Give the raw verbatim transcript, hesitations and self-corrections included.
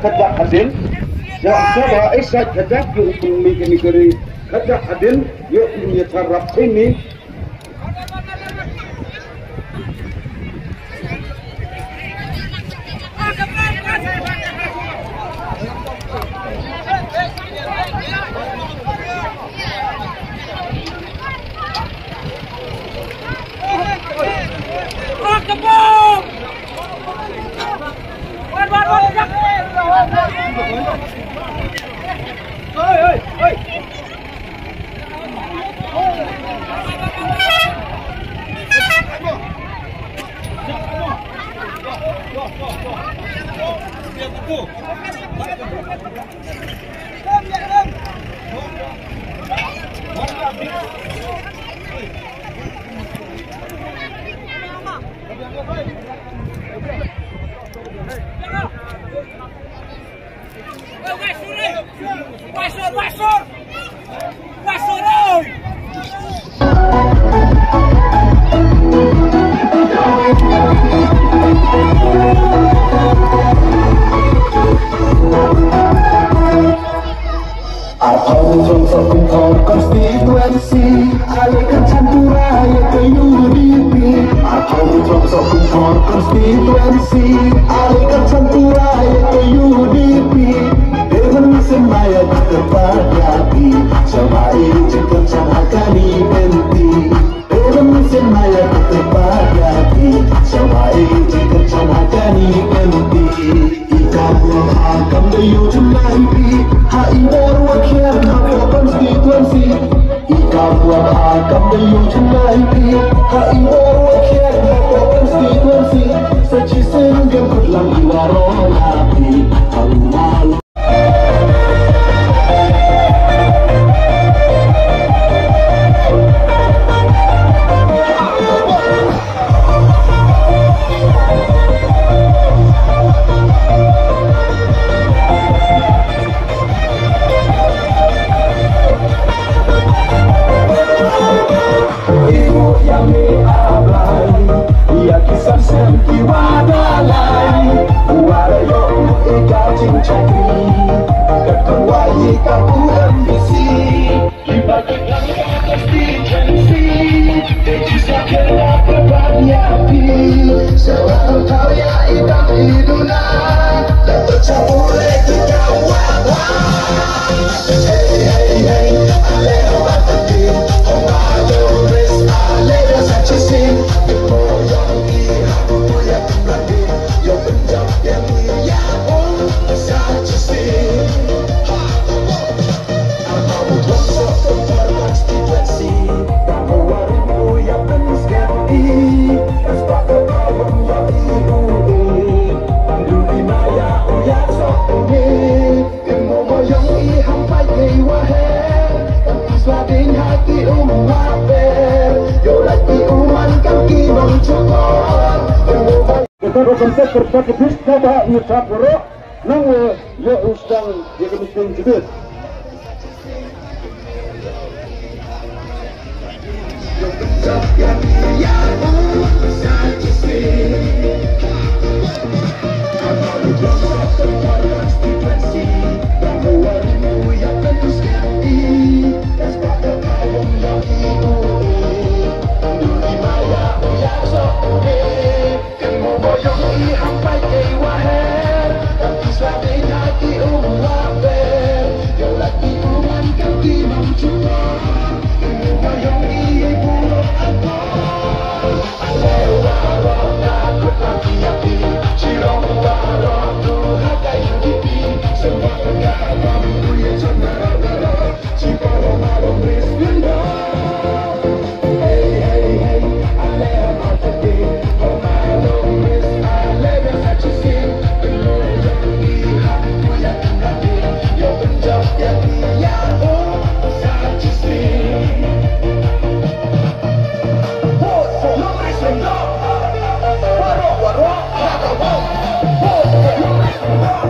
Khadbah hadien. Ïa, ïa ba ai sa khadbah ïa u pynmih kane ka ri. Khadbah hadien ïa u pynmih ïa tharap ini. Arphew hynriew sawdong constituency, ale ka chan tura ïa ka U D P. Arphew hynriew sawdong constituency, ale ka chan tura ïa ka U D P. Te ban sngewbha ïa ka party, sngewbha ïa ka chan ha kane ka party. Te ban sngewbha ïa ka party, sngewbha ïa ka chan ha kane ka party. I ka bua ha kam da ïoh jemai phi ha i bor wa khian ha ka constituency. I ka bua ha kam da ïoh jemai phi ha i bor wa khian ha ka constituency. Sa chisien ngam kut lang i wa rong ha phi ha u ma. Ka rokam te kyrpad ka pis ka ba ngi chap ro nang ïa u sdang ïa ka meeting jadid.